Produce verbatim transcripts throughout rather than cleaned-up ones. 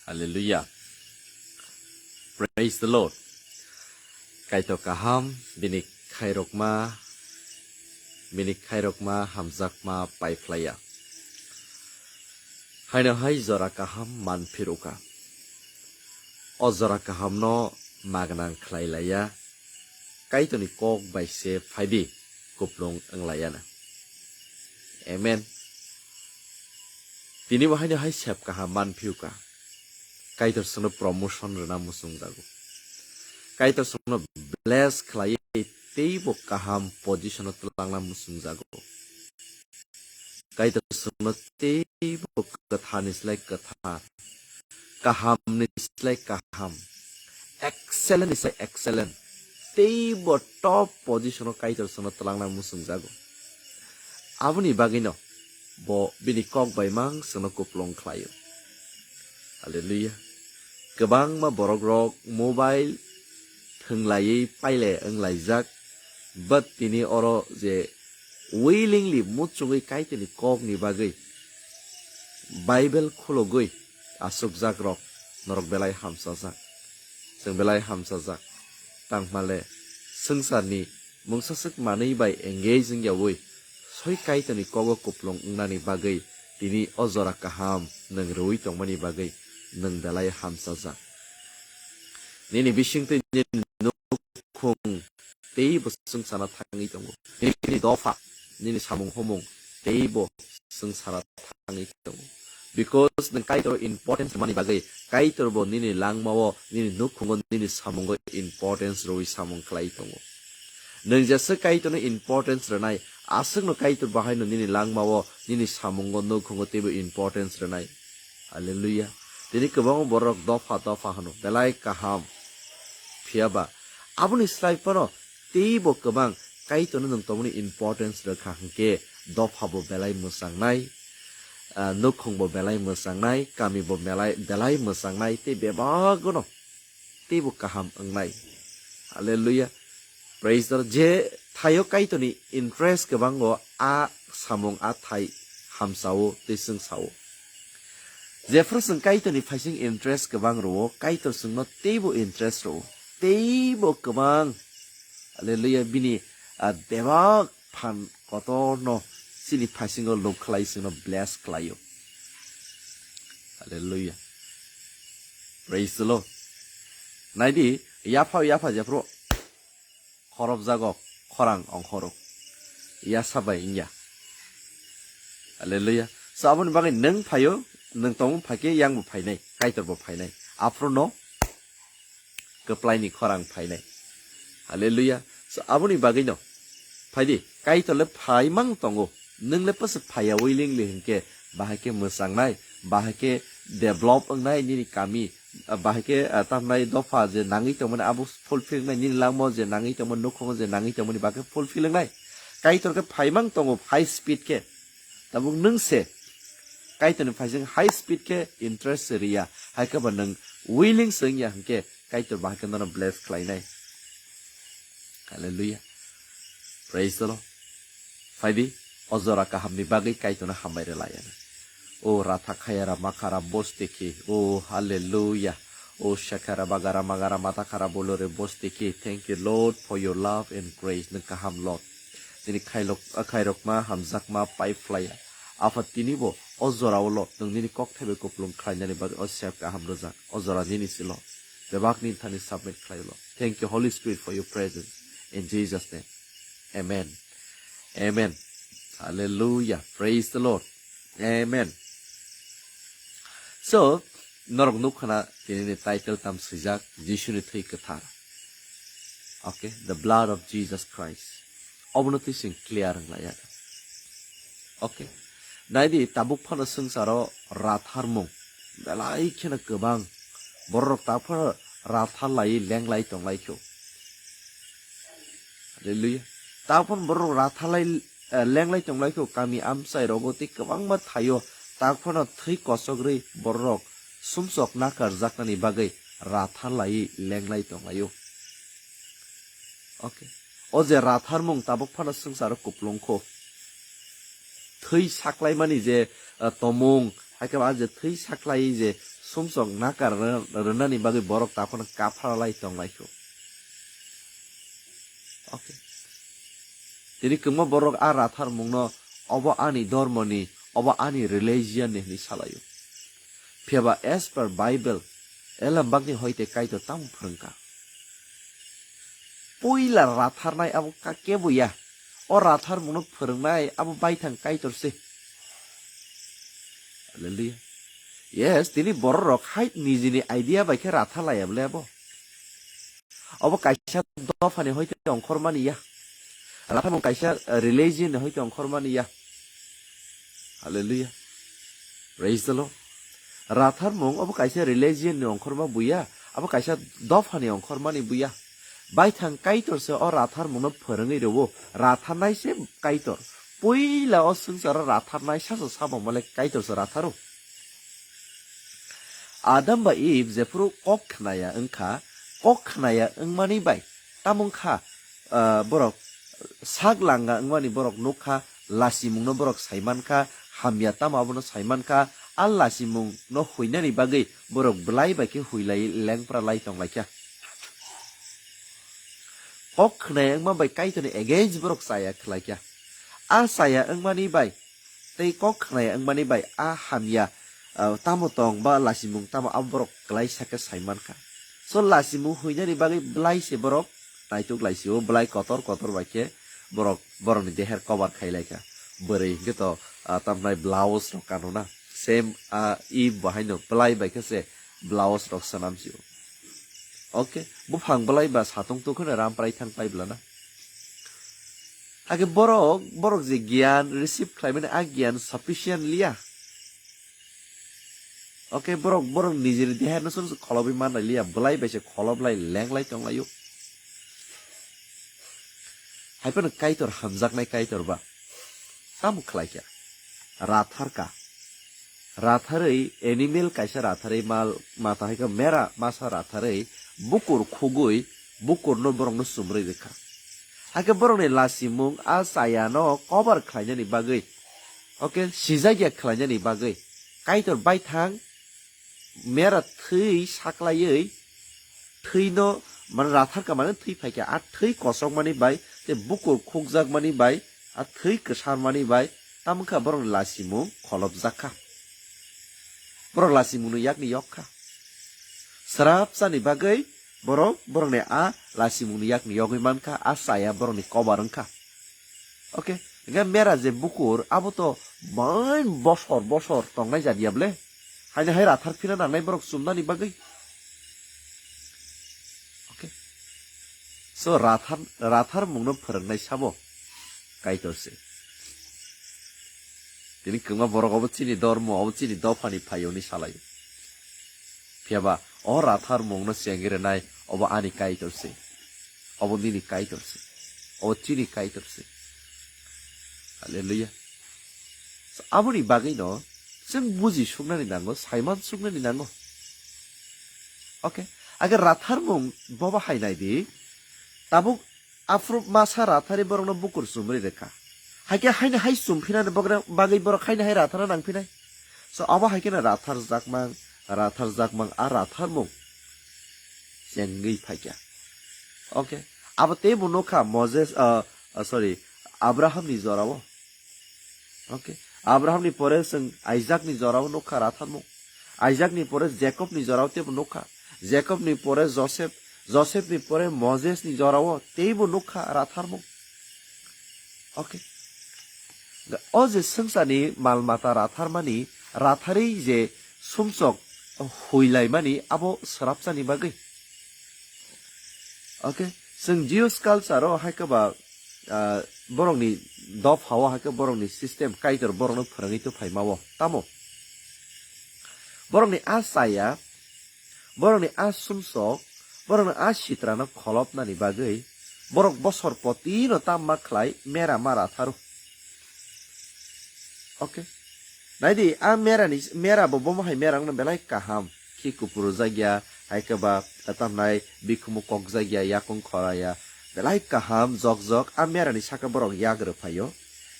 Hallelujah. Praise the Lord. Kaitor kaham, bini khairokma, bini khairokma hamjakma paiphlaiya. Haino hai jora kaham manphiruka. O jora kahamno magnang khlailaiya. Kaitorni kok bai se phaidi kuplung wnglaiyana. Amen. Tini bo haino hai sep kaham manphiuka. Kaitor chwngno promotion rwna muchungjago. Kaitor chwngno bless khlaiwi teibo kaham position o twlangna muchungjago. Kaitor chwngno teibo kwtharni slai kwthar, kahamni slai kaham, excellent ni slai excellent, teibo top position o Kaitor chwngno twlangna muchungjago. Aboni bagwino bo bini kok bai mang chwngno kuplung khlaio. Hallelujah. Kwbangma borok rok mobile thwnglaiwi pailai wnglaijak, but tini oro je willingly muchungwi Kaitorni kokni bagwi Bible khulogwi achukjak rok norok belai hamchajak. Chwng belai hamchajak. Tangmale swngcharni mungsaswk manwi bai engage wngyawi soi Kaitorni kogo kuplung wngnani bagwi tini o jora kaham nwng rwui tongmani bagwi nwng belai hamchajak. Nini bisingtwi nini nukhung teibo swngcharna thangwi tongo. Nini dopha, nini samung homung teibo swngcharna thangwi tongo. Because nwng Kaitor importance rwmani bagwi Kaitor bo nini langmao, nini nukhungo, nini samungo importance rwui samung khlai tongo. Nwng jesa Kaitorno importance rwnai, aswkno Kaitor bahaino nini langmao, nini samungo, nukhungo teibo importance rwnai. Hallelujah. Tini kwbangma borok dopha dopha hwno, belai kaham. Phiya ba, aboni slai phano teibo kwbang Kaitorno nwng tongmani importance rwkha hwnkhe dopha bo belai mwchangnai, ah, nukhung bo belai mwchangnai, kami bo belai, belai mwchangnai, tei bebak gono teibo kaham wngnai. Hallelujah. Praise the Lord. Je thaio Kaitorni interest kwbango a samung a thai hamsao tei chwngsao. Jephru chwng Kaitorni phaising interest kwbang rwo, Kaitor chwngno teibo interest rwo. Teibo kwbang. Hallelujah. Bini, ah, bebak phan kotorno chini phaisingo luk khlai chwngno bless khlaio. Hallelujah. Praise the Lord. Naidi, yapha yapha jephru khorop jago khorang ongkhoro. Yasa bai wngya. Hallelujah. So aboni bagwi nwng phaio, nwng tongmung phaikhe yang bo phainai, Kaitor bo phainai. Aphuru no kwplaini khorang phainai. Hallelujah. So aboni bagwino phaidi, Kaitor le phaimang tongo. Nwng le pasa phaiya willingly hinkhe bahai khe mwchangnai, bahai khe develop wngnai nini kami, ah, bahai khe, ah, tamnai dopha je nangwi tongmani abo fulfill wngnai, nini langmao je nangwi tongmani, nukhungo je nangwi tongmani bakhe fulfill wngnai. Kaitor khe phaimang tongo high speed khe. Tabuk nwng se Kaitorni phaising high speed khe interest se riya, hai khe ba nwng willing se wngya hinkhe Kaitor bahai khe nono bless khlainai. Hallelujah. Praise the Lord. Phaidi, o jora kahamni bagwi Kaitorno hambai rwlaiya. O ratha khayara makhara bosteki. O hallelujah. O shakara bagara magara mata khara bolore bosteki. Thank you, Lord, for your love and grace. Nwng kaham, Lord. Nini khailok, khairokma, hamjakma, pai phlaiya. Apha tini bo o jorao, Lord, nwng nini kok thaibai kupulung khlainani bagwi o sep kaham rwjak. O jora nini si, Lord. Bebak nini thani submit khlai, Lord. Thank you, Holy Spirit, for your presence. In Jesus' name. Amen. Amen. Hallelujah. Praise the Lord. Amen. So, norok nukhana tinini title tam swijak Jisuni thwi kwthar. Okay, the blood of Jesus Christ. Obono twi chwng clear wng laiya. Okay. Naidi tabuk phano swngcharo ratharmung belai kheno kwbang. Bororok tabuk phano rathar lai lenglai tonglai kho. Hallelujah. Tabuk phano bororok rathar lai, eh, lenglai tonglai kho kami amchai rogo tei kwbangma thaio tabuk phano thwi kochok rwi bororok sumsok nakarjaknani bagwi rathar lai lenglai tonglaio. Okay. O je ratharmung tabuk phano swngcharo kupulung kho. Thwi saklaimani je, eh, tomung, Haikhe ba je thwi saklai je sumsok nakar rw-, rwnani bagwi borok takhorno kaphra lai tonglaikho. Okay. Tini kwbangma borok a rathar mungno obo ani dhormoni, obo ani religion ni hwnwi salaio. Phiya ba as per Bible, elambakni hoite Kaitor tamo phwrwngkha? Puila ratharnai abo ka-, kebo ya. O rathar mungno phwrwngnai abo baithang Kaitor se. Hallelujah. Yes, tini borok rok hai nijini idea bai khe rathar laya bole abo. Obo kaisa dophani hoite ongkhormani ya. Ratharmung kaisa, eh, religion ni hoite ongkhormani ya. Hallelujah. Praise the Lord. Ratharmung obo kaisa religion ni ongkhorma buya, abo kaisa dophani ongkhormani buya. Baithang Kaitor se o ratharmungno phwrwngwi rwo, ratharnai se Kaitor. Puila o swngcharo ratharnai sacha sabo mole Kaitor se ratharo. Adam ba Eve jephuru kok khnaya wngkha, kok khnaya wngmani bai tamo wngkha, ah, borok sak langa wngmani borok nukha, lasimungno borok saimankha, hamya tamo abono saimankha, a lasimungno huinani bagwi borok belai bai khe huilai lengpra lai tonglaikha. Kok khnaya wngma bai Kaitorni against borok chaya khlaikha. A chaya wngmani bai tei kok khnaya wngmani bai a hamya, ah, tamo tong ba lasimung tamo abo borok klaisa khe saimankha. So lasimung huinani bagwi belai se borok naituk laisio, belai kotor kotor bai khe borok borokni deher kobar khailaikha. Bwrwi hwnkhe to, ah, tamnai blouse rok kanona. Same, ah, Eve bo haino belai bai khe se blouse rok swnamsio. Okay, buphang belai ba satung tuk kheno ram prai thang pai blana. Age borok, borok je giyan receive khlaimani a giyan sufficient liya. Okay, borok, borok nijini deha no sung kholobwi manlai liya, belai bai se kholob lai, leng lai tong laio. Hai phano Kaitor hamjaknai Kaitor ba. Tamo khlai kha? Rathar ka. Ratharwi animal kaisa ratharwi mal mata hai khe mera masa ratharwi bukur khugwi bukurno borokno chumrwi rwkha. Hakhe borokni lasimung a chayano cover khlainani bagwi, okay, sijak ya khlainani bagwi Kaitor baithang mera thwi saklaiwi thwino, mane, ratharka mane thwi phaikha. A thwi kosokmani bai tei bukur khukjakmani bai, a thwi kwsarmani bai, tamo wngkha borokni lasimung kholopjak kha. Borok lasimungno yakni yok kha. Srapsani bagwi borok, borokni a lasimungni yakni yogwi mankha, a chaya borokni kobar wngkha. Okay, hingke mera je bukur, abo to bai bosor bosor tongnai jat ya bole. Haino hai rathar phina nangnai borok chumnani bagwi. Okay. So rathar, rathar mungno phwrwngnai sabo Kaitor se. Tini kwbangma borok obo chini dormo, obo chini dophani phaiyoni salai. Phiya ba o rathar mungno chengwi rwnai obo ani Kaitor se. Obo nini Kaitor se. Obo chini Kaitor se. Hallelujah. So, aboni bagwino chwng buji suknani nango, saiman suknani nango. Okay. Age ratharmung bobo hai nai di. Tabuk aphuru masa rathari borokno bukur chumri rwkha. Haikhe haino hai chumphinani bogra-, bagwi borok haino hai rathara nangphinai. So, abo haikhe no ratharjakmang, ratharjakmang, a ratharmung chengwi phaikha. Okay. Abo teibo nukha Moses, ah, ah, sorry, Abrahamni jorao. Okay. Abrahamni pore chwng Isaakni jorao nukha ratharmung. Isaakni pore Jakobni jorao teibo nukha. Jakobni pore Joseph, Josephni pore Mosesni jorao teibo nukha ratharmung. Okay. O je swngcharni mal mata ratharmani, ratharwi je sumsok huilaimani abo swrapsani bagwi. Okay, chwng Jews culture o hai khe ba, ah, borokni dophao hai khe borokni system Kaitor borokno phwrwngwi tongphaima o. Tamo? Borokni a chaya, borokni a sumsok, borokni a sitrano kholopnani bagwi borok bosor potino tamma khlai mera mara tharo. Okay. Naidi, a merani, mera bo bomo hai mera wngna belai kaham. Khi kupuru jagya, hai khe ba, tamnai bikhumu kok jagya, yakung khoraya. Belai kaham, jok jok, a merani saka borok yak rwphaio.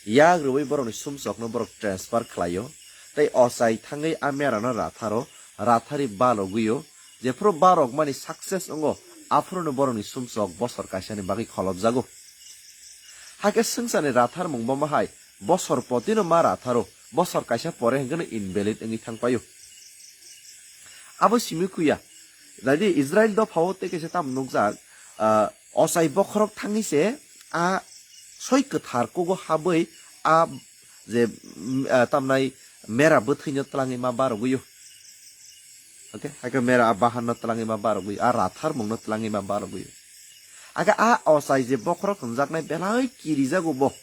Yak rwui borokni sumsokno borok transfer khlaio. tei ochai thangwi a merano ratharo, rathari balogwio, jephuru balokmani success wngo, aphuruni borokni sumsok bosor kaisani bagwi kholopjago. Hakhe swngcharni ratharmung bomo hai, bosor potino ma ratharo, bosor kaisa pore hwnkhe no invalid wngwi thangpaio. Abo simi kuya. Nadi Israel dophao tei kaisa tam nukjak, ah, ochai bokhorok thangwi se a soi kwthar kugo habwi a je, mm, ah, tamnai mera bwthwino twlangwi ma barogwio. Okay, hakhe mera a bahanno twlangwi ma barogwio, a ratharmungno twlangwi ma barogwio. Aga a ochai je bokhorok hwnjaknai belai kirijago bo.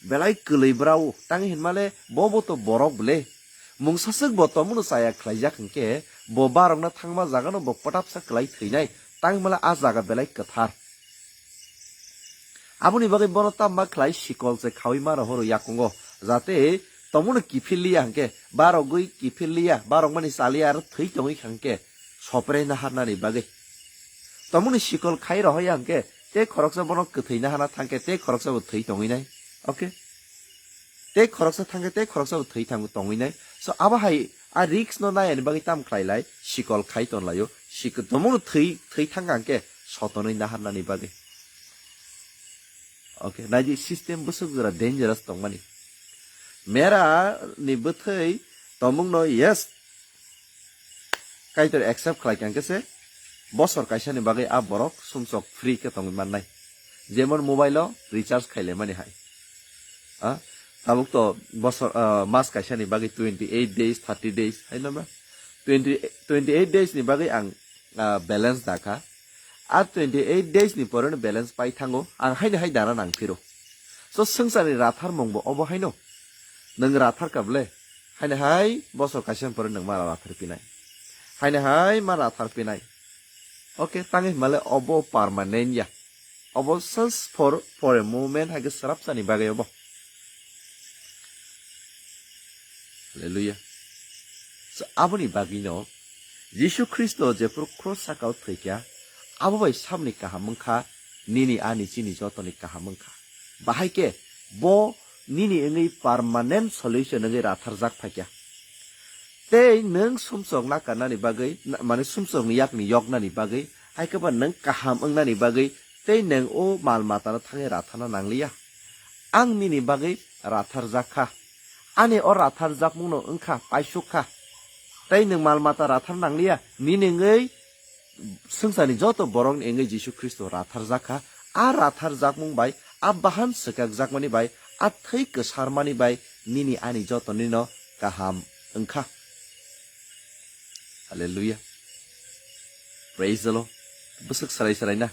Belai kwlwi brao, tang hinmale bo bo to borok ble. Mungsaswk bo tomungno chaya khlaijak hwnkhe, bo barokno thangma jagano bo pwtapsa kwlai thwinai, tang hinmale a jaga belai kwthar. Aboni bagwi bono tamma khlai sikol se khaui ma rohoro yakungo, jate tomungno kiphil liya hwnkhe, barogwi kiphil liya, barokmani chaliya aro thwi tongwi kha hwnkhe, sopre naharnani bagwi. Tomungni sikol khai rohoya hwnkhe, tei khoroksa bono kwthwi nahana thangkhe, tei khoroksa bo thwi tongwi nai. Okay? Tei khoroksa thangkhe, tei khoroksa bo thwi thang-, tongwi nai. So, abo hai a risk no nai ani bagwi tam khlai lai, sikol khai ton laio. Sik-, tomungno thwi, thwi thangkha hwnkhe, sotonwi naharnani bagwi. Okay, naidi system bwswk jora dangerous tongmani. Mera ni bwthwi tomungno yes, Kaitor accept khlai kha hwnkhe se bosor kaisa ni bagwi a borok sumsok free khe tongwi mannai. Jemon mobile o recharge khailaimani hai. Ah, tabuk to bosor, ah, mas kaisa ni bagwi twenty eight days, thirty days, hai no ba? Twenty, twenty eight days ni bagwi ang, ah, balance dakha. A twenty eight days ni pore no balance pai thango, ang haino hai dana nang phiro. So swngcharni ratharmung bo obo haino. Nwng rathar ka ble, haino hai bosor kaisa ni pore nwng ma rathar pinai. Haino hai ma rathar pinai. Okay, tangwi himale obo permanent ya. Obo just for, for a moment, hai khe swrapsani bagwi obo. Hallelujah. So, aboni bagwino Jisu Khristo jephuru cross sakao thwikha, abo bai saboni kaham wngkha, nini ani chini jotoni kaham wngkha. Bahai khe bo nini wngwi permanent solution wngwi ratharjak phaikha. Tei nwng sumsok nakarnani bagwi, na-, mane sumsokni yakni yoknani bagwi, hai khe ba nwng kaham wngnani bagwi, tei nwng o mal matano thangwi ratharna nangliya. Ang nini bagwi ratharjak kha. Ani o ratharjakmungno wngkha paisuk kha. Tei nwng mal mata rathar nangliya, nini wngwi swngcharni joto borokni wngwi Jisu Khristo ratharjak kha. A ratharjakmung bai, a bahan swkakjakmani bai, a thwi kwsarmani bai nini ani jotonino kaham wngkha. Hallelujah. Praise the Lord. Bwswk swrai swrai na.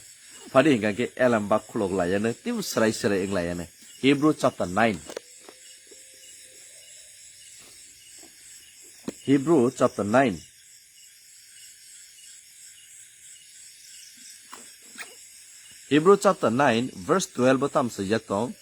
Phadi hingka khe elam bak khulok laiya no, teibo swrai swrai wng laiya no. Hebrew chapter nine. Hebrew chapter nine. Hebrew chapter nine verse twelve o tamo swijak tong,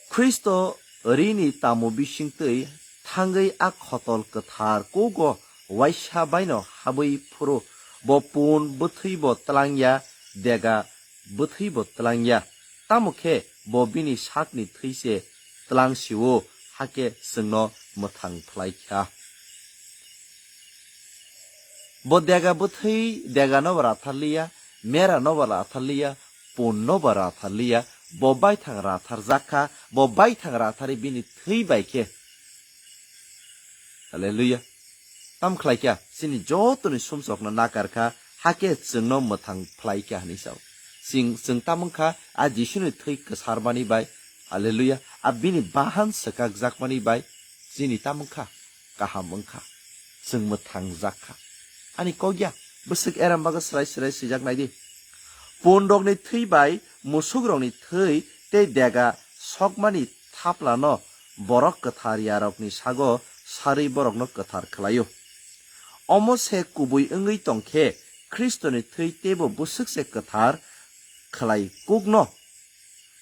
Khristo rini tamo bisingtwi thangwi a khotol kwthar kugo waisa baino habwi phuru, bo pun bwthwibo twlangya, dega bwthwibo twlangya, tamo khe bo bini sakni thwi se twlang sio, hakhe chwngno mwthang phlai kha. Bo dega bwthwi dega no bo rathar liya, mera no bo rathar liya, pun no bo rathar liya, bo baithang rathar jak kha, bo baithang rathari bini thwi bai khe. Hallelujah. Tam khlai kha, chini joto ni sumsok no nakar kha, hakhe chwng no mwthang phlai kha hinwi sao. Chwng, chwng tam wng kha, a Jisu ni thwi kwsar mani bai, hallelujah, a bini bahan swkak jak mani bai, chini tam wng kha. Kaham wngkha, chwng mwthang jak kha. Ani kok ya, bwswk eram bagwi swrai swrai swijak nai di. Pun rokni thwi bai musuk rokni thwi tei dega sokmani thaplano borok kwthar yarokni sago sarwi borokno kwthar khlaio. Omo se kubui wngwi tong khe Khristoni thwi teibo bwswk se kwthar khlai kukno.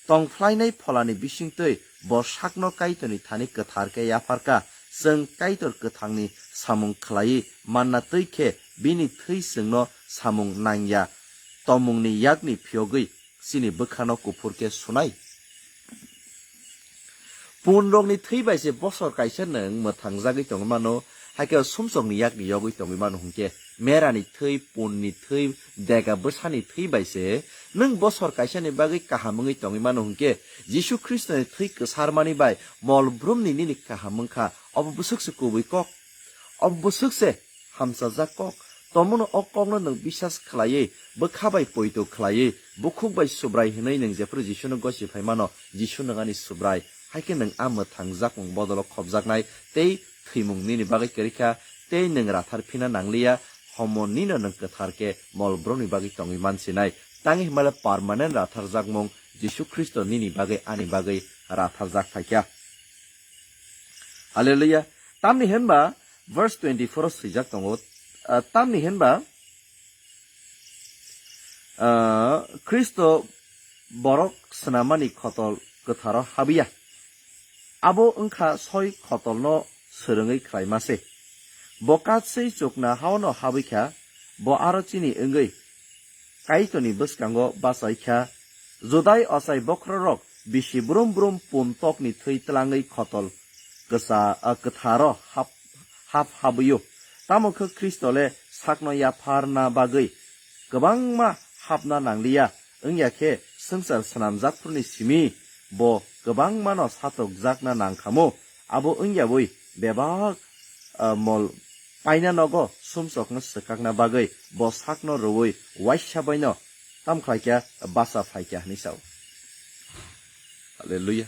Tongphlainai pholani bisingtwi bo sakno Kaitorni thani kwthar khe yapharkha. Chwng Kaitor kwthangni samung khlaiwi manna twi khe bini thwi chwngno samung nangya tongmungni yakni phiyogwi chini bwkhano kuphur khe sunai. Punrokni thwi bai se bosor kaisa nwng mwthangjagwi tongwi mano, hakhe sumsokni yakni yogwi tongwi mano hwnkhe, merani thwi, punni thwi, dega bwsani thwi bai se nwng bosor kaisani bagwi kaham wngwi tongwi mano hwnkhe, Jisu Khristoni thwi kwsarmani bai mol brumni nini kaham wngkha, obo bwswk se kubui kok. Obo bwswk se hamchajak kok. Tomono o kokno nwng bisas khlaiwi, bwkha bai poito khlaiwi, bukhuk bai Subrai hwnwi nwng jephru Jisuno gosi phai mano, Jisu nwng ani Subrai, hai khe nwng a mwthangjakmung bodolo khopjaknai, tei thwimung nini bagwi kwrwi kha, tei nwng rathar phina nangliya, homo nino nwng kwthar khe mol brumni bagwi tongwi mansinai. Tangwi hwnba le permanent ratharjakmung Jisu Khristo nini bagwi ani bagwi ratharjak phai kha. Hallelujah. Tamni hwnba verse twenty-four o swijak tongo. Ah, tamni hwnba, ah, Khristo borok swnamani khotol kwtharo habiya. Abo wngkha soi khotolno swrwngwi khlaima se. Bo katswi chukna haono habwi kha, bo aro chini wngwi Kaitorni bwskango bachai kha. Judai ochai bokhorok bisi brum brum pun tokni thwi tlangwi khotol kwsa, a, kwtharo hap, hap habwi-o. Tamo khe Khristo le sakno yapharna bagwi kwbangma hapna nangliya, wngya khe swngchar swnamjakphuruni simi bo kwbangmano satokjakna nangkhamu. Abo wngyawi bebak, ah, mol paina nogo sumsokno swkakna bagwi bo sakno rwui waisa baino tam khlaikha, basa phaikha hwnwi sao. Hallelujah.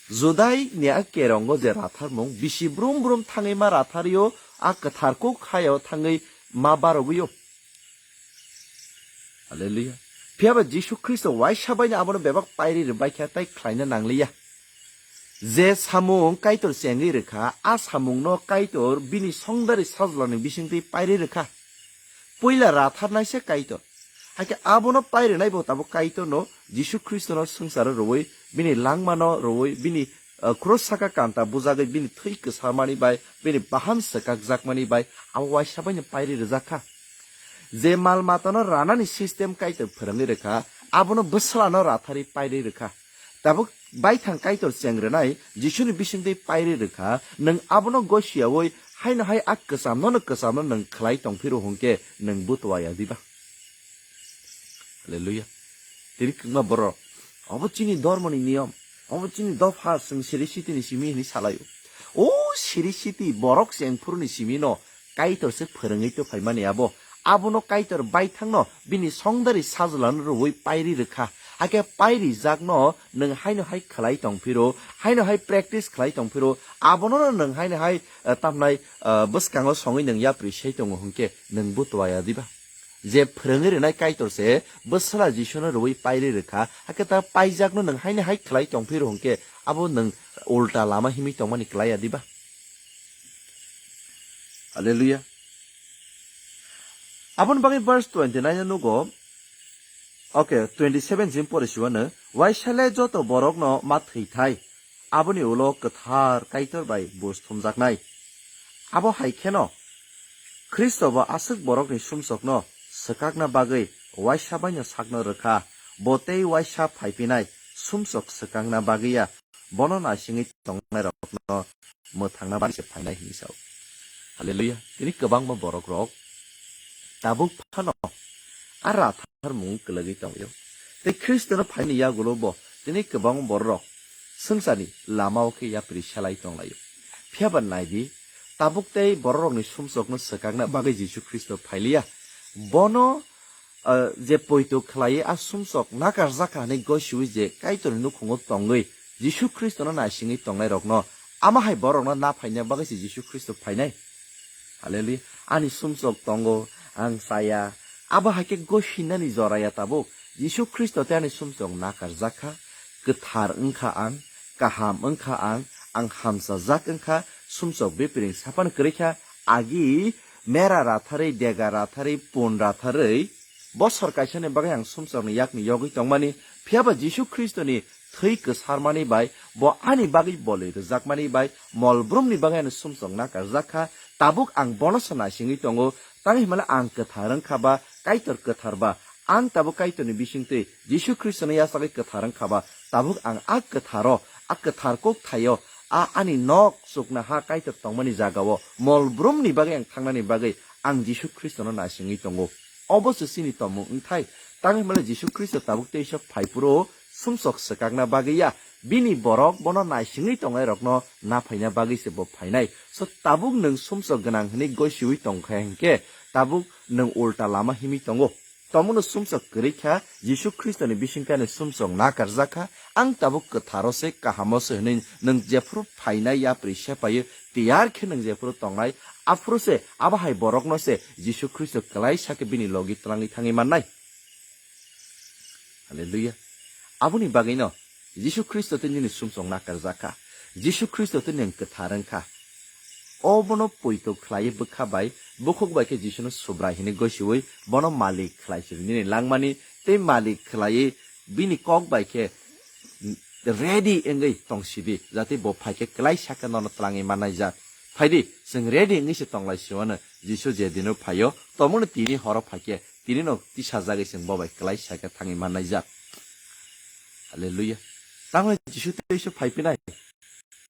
Judai ni a kerongo je ratharmung bisi brum brum thangwi ma rathario a kwthar kuk hayao thangwi ma barogwio. Hallelujah. Phiya ba Jisu Khristo waisa baino abono bebak pairi rwbai kha tai khlaina nangliya. Je samung Kaitor chengwi rwkha, a samungno Kaitor bini songdari sajlani bisingtwi pairi rwkha. Puila ratharnai se Kaitor. Hakhe abono pairinai bo tabuk Kaitorno Jisu Khristono swngcharo rwui, bini langmano rwui, bini, uh, cross saka kanta bujagwi bini thwi kwsamani bai, bini baham swkakjakmani bai, abo waisa baino pairi rwjak kha. Je mal matano ranani system Kaitor phwrwngwi rwkha, abono bwswlano ratharwi pairi rwkha. Tabuk baithang Kaitor cheng rwnai Jisuni bisingtwi pairi rwkha, nwng abono gosiyaui haino hai a kwchamno no kwchamno nwng khlai tongphiro hwnkhe nwng butuaya diba? Hallelujah. Tini kwbangma borok, obo chini dormoni niyom, obo chini dopha, chwng siri sitini simi hwnwi salaio. O siri siti borok chengphuruni simino Kaitor se phwrwngwi to phaimani abo. Abono Kaitor baithangno bini songdari sajlano rwui pairi rwkha. Hakhe pairijakno nwng haino hai khlai tongphiro, haino hai practice khlai tongphiro, abono nwng haino hai, eh, tamnai, eh, bwskango songwi nwng yapri sei tongo hwnkhe nwng butuaya diba? Je phwrwngwi rwnai Kaitor se bwswla Jisuno rwui pairi rwkha, hakhe ta paijakno nwng haino hai khlai tongphiro hwnkhe abo nwng ulta lama himwi tongmani klaiya diba? Hallelujah. Aboni bagwi verse twenty nine o nugo, okay, twenty seven sim pore siwano, waisa le joto borokno ma thwithai, aboni ulo kwthar Kaitor bai buj thumjaknai. Abo hai kheno Khristo bo aswk borokni sumsokno swkakna bagwi waisa baino sakno rwkha, bo tei waisa phaipinai sumsok swkakna bagwi ya, bono naisingwi tongnairokno mwthangna bagwi se phainai hwnwi sao. Hallelujah. Tini kwbangma borokrok tabuk phano a ratharmung kwlwgwi tongwio. Tei Khristono phaini yagulo bo tini kwbangma bororok swngcharni lamao khe yapri selai tonglaio. Phiya ba naidi, tabuk tei bororokni sumsokno swkakna bagwi Jisu Khristo phailiya. Bono, ah, je poito khlaiwi a sumsok nakarjak kha hwnwi gosiwi je Kaitorni nukhungo tongwi Jisu Khristono naisingwi tongnairokno, ama hai borokno na phaina bagwi se Jisu Khristo phainai. Hallelujah. Ani sumsok tongo, ang chaya. Abo hai khe gosinani joraya tabuk. Jisu Khristo tei ani sumsok nakarjak kha. Kwthar wngkha ang, kaham wngkha ang, ang hamchajak wngkha, sumsok bipring sapan kwrwi kha. Agi mera ratharwi, dega ratharwi, pun ratharwi, bosor kaisani bagwi ang sumsokni yakni yogwi tongmani, phiya ba Jisu Khristoni thwi kwsarmani bai, bo ani bagwi bolwi rwjakmani bai, mol brumni bagwi ani sumsok nakarjak kha, tabuk ang bono se naisingwi tongo, tangwi hwnmale ang kwthar wngkha ba, Kaitor kwthar ba, ang tabuk Kaitorni bisingtwi Jisu Khristoni yachagwi kwthar wngkha ba, tabuk ang a kwtharo, a kwthar kok thaio, a ani nok chukna ha Kaitor tongmani jagao mol brumni bagwi ang thangnani bagwi ang Jisu Khristono naisingwi tongo. Obo se chini tongmung wngthai. Tangwi hwnmale Jisu Khristo tabuk teisa phai phuru sumsok swkakna bagwi ya, bini borok bono naisingwi tongnairokno naphaina bagwi se bo phainai. So tabuk nwng sumsok gwnang hwnwi gosiwi tongkha hinkhe tabuk nwng ulta lama himwi tongo. Tomono sumsok kwrwi kha, Jisu Khristoni bisingtwi ani sumsok nakarjak kha, ang tabuk kwtharo se, kahamo se hwnwi nwng jephuru phainai yapri sepaio, tiyar khe nwng jephuru tongnai, aphuru se abo hai borokno se Jisu Khristo kwlaisa khe bini logi twlangwi thangwi mannai. Hallelujah. Aboni bagwino Jisu Khristo tei nini sumsok nakarjak kha. Jisu Khristo tei nwng kwthar wng kha. Obono poito khlaiwi bwkha bai, bukhuk bai khe Jisuno Subrai hwnwi gosiwi bono malik khlai si nini langmani, tei malik khlaiwi bini kok bai khe ready wngwi tong sidi, jate bo phai khe kwlaisa khe nono twlangwi mannai jak. Phaidi, chwng ready wngwi se tong lai si mano, Jisu je dino phaio, tomono tini horo phai khe, tini no tisajagwi chwng bo bai kwlaisa khe thangwi mannai jak. Hallelujah. Tamo Jisu tei se phai pinai.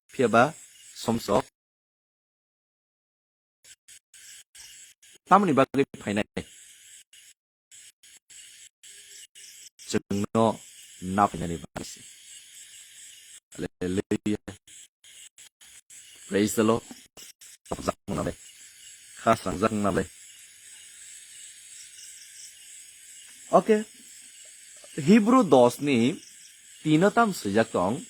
Phiya ba somsok tamoni bagwi phainai? Chwngno na phainani bagwi se. Hallelujah. Praise the Lord. Kha srangjak nang le. Okay. Hebrew dos ni tino tam swijak tong.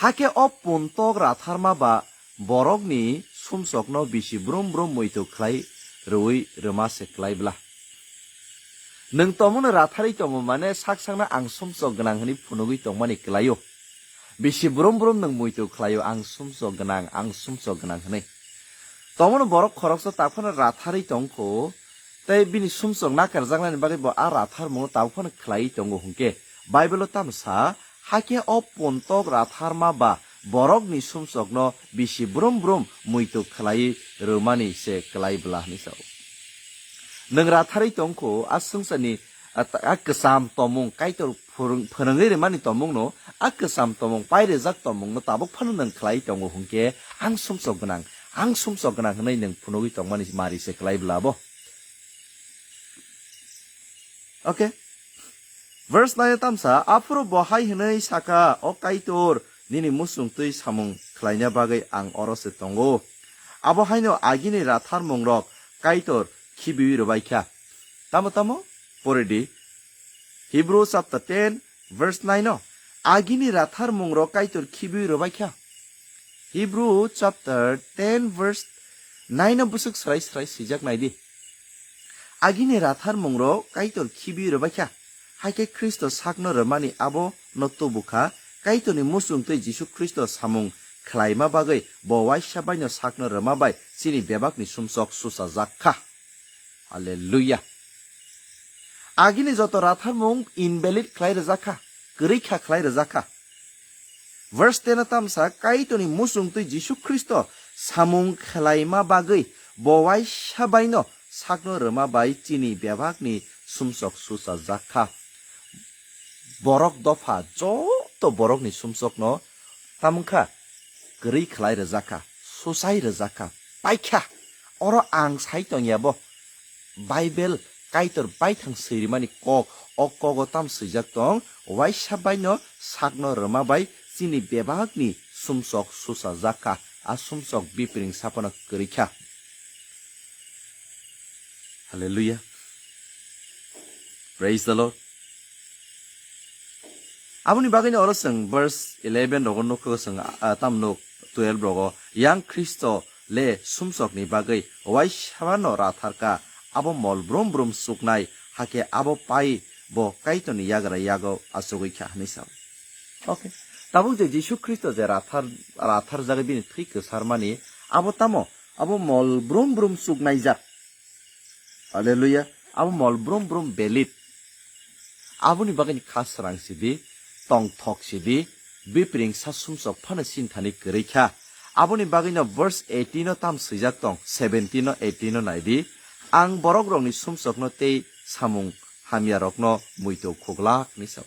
Hakhe o puntok ratharma ba borokni sumsokno bisi brum brum muitu khlai rwui rwma se klai bla. Nwng tomono ratharwi tongo mane sak sakno ang sumsok gwnang hwnwi phunugwi tongmani klaio. Bisi brum brum nwng muitu khlaio, ang sumsok gwnang, ang sumsok gwnang hwnwi. Tomono borok khoroksa taphano ratharwi tongkho, tei bini sumsok nakarjaknani bagwi bo a ratharmungo tabuk phano khlaiwi tongo hwnkhe, Bible-o tamo sa, hakhe o pontok ratharma ba borokni sumsokno bisi brum brum muitu khlaiwi rwmani se klai bla hwnwi sao. Nwng ratharwi tongkho, a swngcharni a ta-, a kwcham tomung Kaitor phwrwng-, phwrwngwi rwmani tomungno, a kwcham tomung, pairijak tomungno tabuk phano nwng khlai tongo hwnkhe, ang sumsok gwnang, ang sumsok gwnang hwnwi nwng phunugwi tongmani mari se klai bla bo. Okay. Verse nine tamsa, aphuru bo hai hwnwi saka, "O Kaitor, nini muchung twi samung khlaina bagwi ang oro se tongo." Abo haino agini ratharmungrok Kaitor khibiwi rwbaikha. Tamo tamo? Pore di. Hebrew chapter ten, verse nine o. Agini ratharmungrok Kaitor khibiwi rwbaikha. Hebrew chapter ten, verse nine o bwswk srai srai swijak nai di. Agini ratharmungrok Kaitor khibiwi rwbaikha. Hakhe Khristo sakno rwmani abo no tubu kha. Kaitorni muchung twi Jisu Khristo samung khlaima bagwi bo waisa baino sakno rwma bai chini bebakni sumsok suchajak kha. Hallelujah. Agini joto ratharmung invalid khlai rwjak kha, kwrwi kha khlai rwjak kha. Verse ten o tamsa, Kaitorni muchung twi Jisu Khristo samung khlaima bagwi bo waisa baino sakno rwma bai chini bebakni sumsok suchajak kha. Borok dopha joto borokni sumsokno tamungkha kwrwi khlai rwjak kha, suchai rwjak kha, paikha. Oro ang sai tongya bo. Bible Kaitor baithang swirimani kok, o kogo tam swijak tong, waisa baino sakno rwma bai chini bebakni sumsok suchajak kha, a sumsok bipring saphano kwrwi kha. Hallelujah. Praise the Lord. Aboni bagwino oro chwng verse eleven rogo nukho chwng, ah, tam nuk twelve rogo, yang Khristo le sumsokni bagwi waisabano ratharka, abo mol brum brum chuknai, hakhe abo pai bo Kaitorni yagra yago achugwi kha hwnwi sao. Okay. Tabuk je Jisu Khristo je rathar, ratharjagwi bini thwi kwsarmani, abo tamo? Abo mol brum brum chuknaijak. Hallelujah. Abo mol brum brum belit. Aboni bagwini kha srang sidi, tong thok sidi, bipring sa sumsok phano sinthani kwrwi kha. Aboni bagwino verse eighteen o tam swijak tong, seventeen o, eighteen o naidi, "Ang borok rokni sumsokno tei samung hamya rokno muitu khuglak," hinwi sao.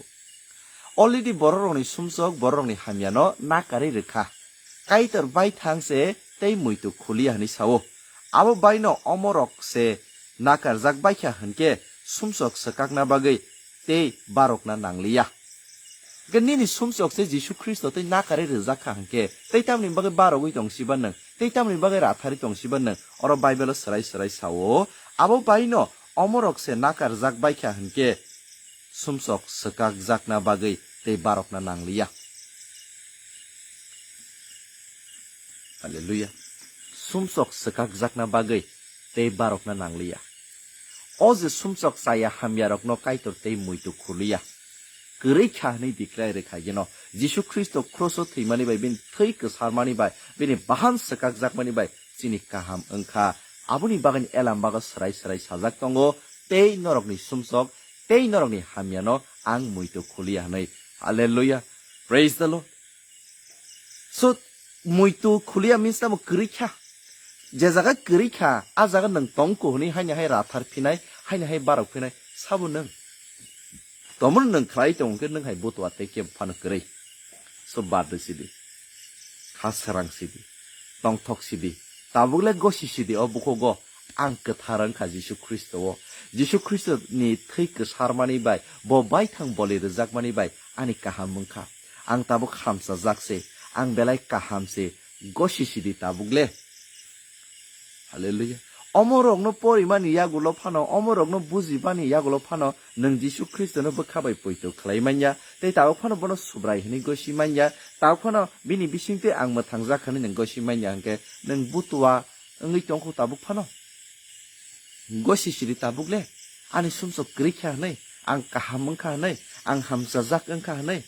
Already bororokni sumsok bororokni hamyano nakarwi rwkha. Kaitor baithang se tei muitu khuliya hwnwi sao. Abo baino omorok se nakarjak baikha hwnkhe sumsok swkakna bagwi tei barokna nangliya. Hwnkhe nini sumsok se Jisu Khristo tei nakarwi rwjak kha hwnkhe tei tamni bagwi barogwi tong siba nwng, tei tamni bagwi ratharwi tong siba nwng, oro Bible-o swrai swrai sao. Abo baino omorok se nakarjak baikha hwnkhe sumsok swkakjakna bagwi tei barokna nangliya. Hallelujah. Sumsok swkakjakna bagwi tei barokna nangliya. O je sumsok chaya hamyarokno Kaitor tei muitu khuliya. Kwrwi kha hwnwi declare rwkha geno Jisu Khristo kruso thwimani bai bini thwi kwsarmani bai bini bahan swkakjakmani bai chini kaham wngkha. Aboni bagwini elam bago swrai swrai sajak tongo, "Tei norokni sumsok tei norokni hamyano ang muitu khuliya," hwnwi. Hallelujah. Praise the Lord. So, muitu khuliya means tamo kwrwi kha. Je jaga kwrwi kha, a jaga nwng tongko hwnwi haino hai rathar phinai, haino hai barok phinai, sabo nwng. Tomon nwng khlai tong hwnkhe nwng hai butua tei kebo phano kwrwi. So, bad rw sidi. Kha srang sidi. Tongthok sidi. Tabuk le gosi sidi o bukhugo. Ang kwthar wngkha Jisu Khristo-o. Jisu Khristo-ni thwi kwsarmani bai, bo baithang boli rwjakmani bai ani kaham wngkha. Ang tabuk hamchajak se, ang belai kaham se, gosi sidi tabuk le. Hallelujah. Omorokno porimani yagulo phano, omorokno bujibani yagulo phano, nwng Jisu Khristono bwkha bai poito khlai manya, tei tabuk phano bono Subrai hwnwi gosi manya, tabuk phano bini bisingtwi ang mwthangjak hwnwi nwng gosi manya hwnkhe, nwng butua wngwi tongkhu tabuk phano. Gosi sidi tabuk le, ani sumsok kwrwi kha hwnwi, ang kaham wngkha hwnwi, ang hamchajak wngkha hwnwi.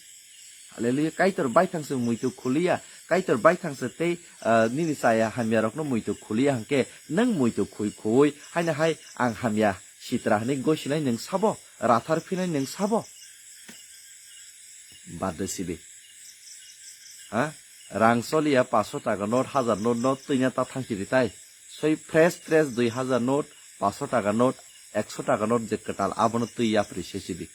Hallelujah. Kaitor baithang se muitu khuliya, Kaitor baithang se tei, ah, nini chaya hamyarokno muitu khuliya hwnkhe, nwng muitu khui khuwi, haino hai ang hamya sitra hwnwi gosinai nwng sabo, rathar phinai nwng sabo. Bad rw sidi. Ha? Rang choliya paso taka note, hajar note no twina ta thang sidi tai. Soi fresh fresh dui hajar note, paso taka note, ekso taka note je kwtal abono twi yapri se sidi.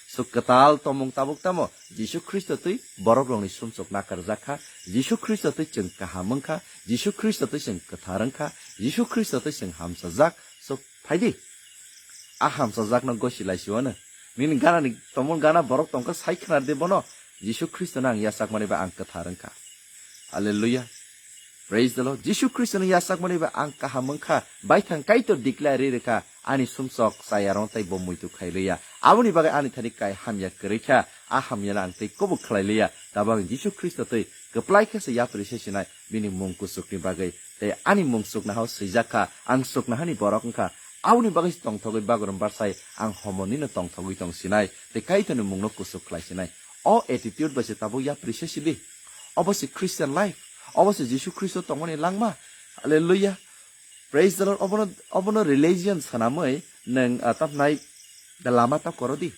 So kwtal tomung tabuk tamo Jisu Khristo twi borok rokni sumsok nakarjak kha, Jisu Khristo twi chwng kaham wngkha, Jisu Khristo twi chwng kwthar wngkha, Jisu Khristo twi chwng hamsajak. So phaidi. A hamsajakno gosi laisio ano. Nini ganani tomon gana borok tongkha sai khna de bono. Jisu Khristo no ang yachakmani bai ang kwthar wngkha. Hallelujah. Praise the Lord. Jisu Khristo no yachakmani bai ang kaham wngkha. Baithang Kaitor declare ri rwkha. Ani sumsok chayarong tai bo muitu khai liya. Aboni bagwi ani thani kai hamya kwrwi kha. A hamyano ang tei kobok khlai liya. Tabang Jisu Khristo twi kwplai khe se yapri se sinai. Bini mung kuchukni bagwi. Tei ani mung chuknaha o swijak kha, ang chuknahani borok wngkha. Aboni bagwi se tongthogwi Bagrumbar sai ang homonino tongthogwi tong sinai, tei Kaitorni mungno kuchuk khlai sinai. O attitude bai se tabuk yapri se sidi. Obo se Christian life. Obo se Jisu Khristo tongmani langma. Hallelujah. Praise the Lord. Obono, obono religion sanamwi nwng, ah, tapnai lama tap koro di.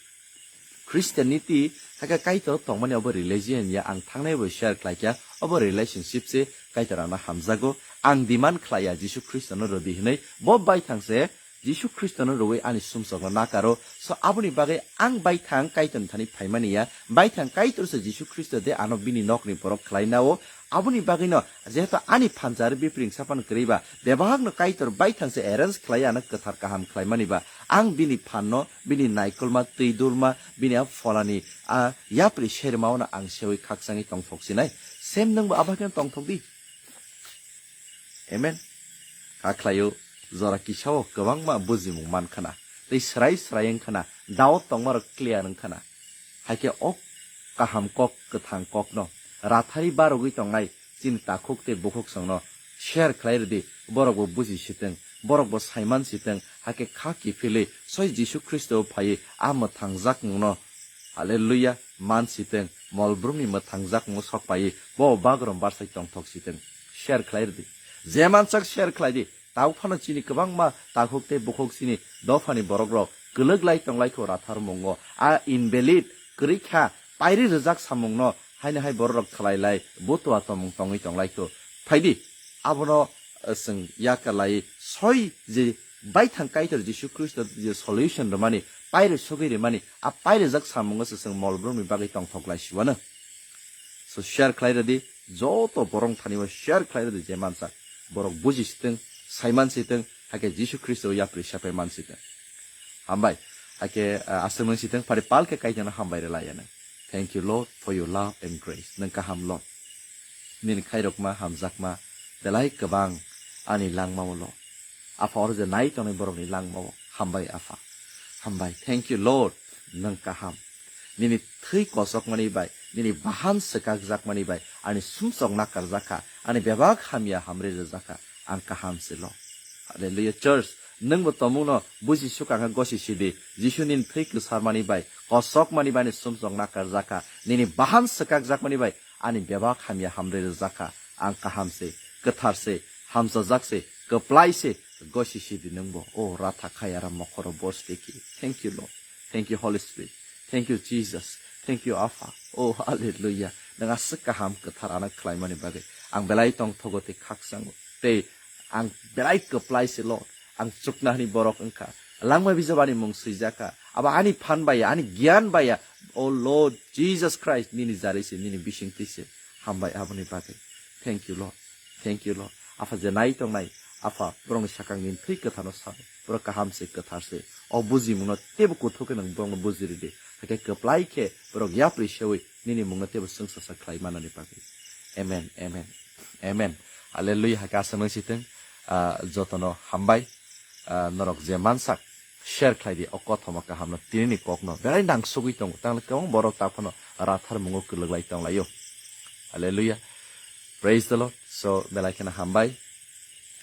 Christianity hakhe Kaitor tongmani obo religion ya, ang thangnai bo share khlai kha, obo relationship se Kaitor ano hamjago. Ang demand khlai ya Jisu Khristono rwdi hwnwi, bo baithang se Jisu Khristono rwui ani sumsokno nakaro. So aboni bagwi ang baithang Kaitorni thani phaimani ya, baithang Kaitor se Jisu Khristo de ano bini nokni borok khlai nao. Aboni bagwino jehetu ani phanchar bipring sapan kwrwi ba, bebakno Kaitor baithang se arrange khlai ano kwthar kaham khlaimani ba, ang bini phanno, bini naikolma, twi dulma, bini a pholani, a yapri sermaono ang seui khakchangwi tongthok sinai. Sem nwngbo abakhe tongthok di. Amen. Kha khlaio, jora kisao kwbangma bujimung man khna, tei srai srai wng khna, doubt tongmarok clear wng khna. Haikhe o kaham kok, kwthang kokno rathari barogwi tongnai chini takhuk tei bukhuk songno share khlai rwdi, borokbo buji sitwng, borokbo saiman sitwng, hakhe kha kiphilwi soi Jisu Khristo phaiwi a mwthangjak mungno, hallelujah, man sitwng, mol brumni mwthangjak mung sok paiwi bo bagrom barsai tongthok sitwng, share khlai rwdi. Je mansak share khlai di, Tabuk phano chini kwbangma takhuk tei bukhuk chini dophani borokrok kwlwk lai tong lai kho rathar mungo. A invalid, kwrwi kha, pairi rwjak samungno haino hai bororok khlai lai, butua tongmung tongwi tong lai kho. Phaidi, abono, eh, chwng yakar lai soi je baithang Kaitor Jisu Khristo je solution rwmani, pairi sogwi rimani, a pairijak samungo se chwng mol brumni bagwi tongthok lai siwano. So share khlai rwdi, joto borok thani o share khlai rwdi je mansa. Borok buji sitwng, saiman sitwng, hakhe Jisu Khristo yapri sapai man sitwng. Hambai, hakhe, ah, aswk nung sitwng, phari pal khe Kaitorno hambai rwlai anw. Thank you, Lord, for your love and grace. Nwng kaham, Lord. Nini khairokma, hamjakma, belai kwbang ani langmao, Lord. Apha, oro je nai tongnai borokni langmao, hambai, Apha. Hambai. Thank you, Lord. Nwng kaham. Nini thwi kosokmani bai, nini bahan swkakjakmani bai, ani sumsok nakarjak kha, ani bebak hamya hamri rwjak kha, ang kaham se, Lord. Hallelujah, church. Nwngbo tomungno buji sukha khe gosi sidi. Jisu nini thwi kwsarmani bai, kosokmani bai ni sumsok nakarjak kha, nini bahan swkakjakmani bai, ani bebak hamya hamri rwjak kha, ang kaham se, kwthar se, hamchajak se, kwplai se, gosi sidi nwngbo. O ratha khayara mokhoro bos tiki. Thank you, Lord. Thank you, Holy Spirit. Thank you, Jesus. Thank you, Apha. Oh, hallelujah. Nwng aswk kaham kwthar ano khlaimani bagwi. Ang belai tongthogo tei khakchango. Tei ang belai kwplai se, Lord. Ang chuknani borok wngkha. Langma bijap ani mung swijak kha. Abo ani phan baya, ani giyan baya. Oh Lord Jesus Christ, nini jari se, nini bisingtwi se. Hambai aboni bagwi. Thank you, Lord. Thank you, Lord. Apha je nai tongnai, Apha, borokni sakang nini thwi kwtharno sano. Borok kaham se, kwthar se. O bujimungno teibo kuthuk khe nwng borokno bujiridi. Hakhe kwplai khe borok yapri sewi nini mungno teibo chwngsasa khlai manani bagwi. Amen, amen, amen. Hallelujah. Hakhe aswk nung sitwng, ah, jotono hambai, ah, norok je mansak share khlai di o kothoma kahamno tinini kokno. Belai nangsugwi tongo. Tangla kwbang borok taphano rathar mungo kwlwk lai tonglaio. Hallelujah. Praise the Lord. So, belai kheno hambai.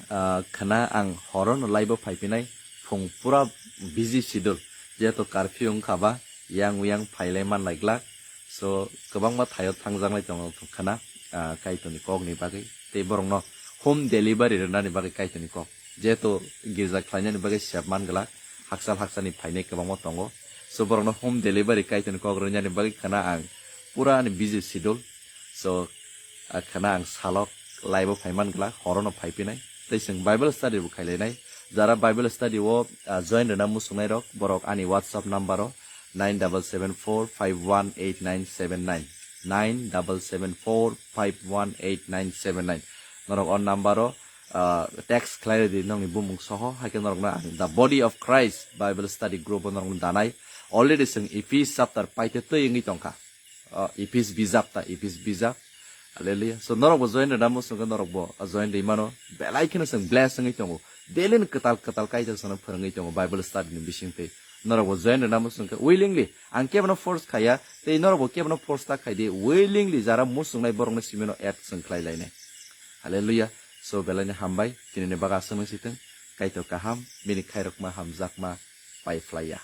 Ah, khna ang horono live-o phaipinai, phung pura busy schedule. Jehetu curfew wngkha ba, yang uyang phailai manlai glak. So, kwbangma thaio thangjanglai tongo khna, ah, Kaitorni kokni bagwi. Tei borokno home delivery rwnani bagwi Kaitorni kok. Jehetu girja khlainani bagwi sep man glak, hakchal hakchalni phainai kwbangma tongo. So, borokno home delivery Kaitorni kok rwnani bagwi khna ang pura ani busy schedule. So, ah, khna ang salok live-o phaiman glak, horono phaipinai. Tei chwng Bible study bo khailainai. Jara Bible study o, ah, join rwna muchungnairok, borok ani WhatsApp number o nine double seven four five one eight nine seven nine, nine double seven four five one eight nine seven nine. Norok o number o, ah, text khlai rwdi nokni bumung soho, haikhe norokno ang The Body of Christ Bible Study Group o norokno danai. Already chwng Ephesians chapter paite twi wngwi tongkha. Ah, Ephesians bijap ta, Ephesians bijap. Hallelujah. So norok bo join rwna muchungkhe norok bo, ah, join rwi mano. Belai kheno chwng bless wngwi tongo. Daily ni kwtal kwtal Kaitor chwngno phwrwngwi tongo Bible study ni bisingtwi. Norok bo join rwna muchungkhe willingly. Ang kebono force khaiya, tei norok bo kebono force ta khaidi. Willingly jara muchungnai borokno simino add chwng khlai lainai. Hallelujah. So belai ni hambai, tinini bagwi aswk nung sitwng. Kaitor kaham, bini khairokma hamjakma pai phlaiya.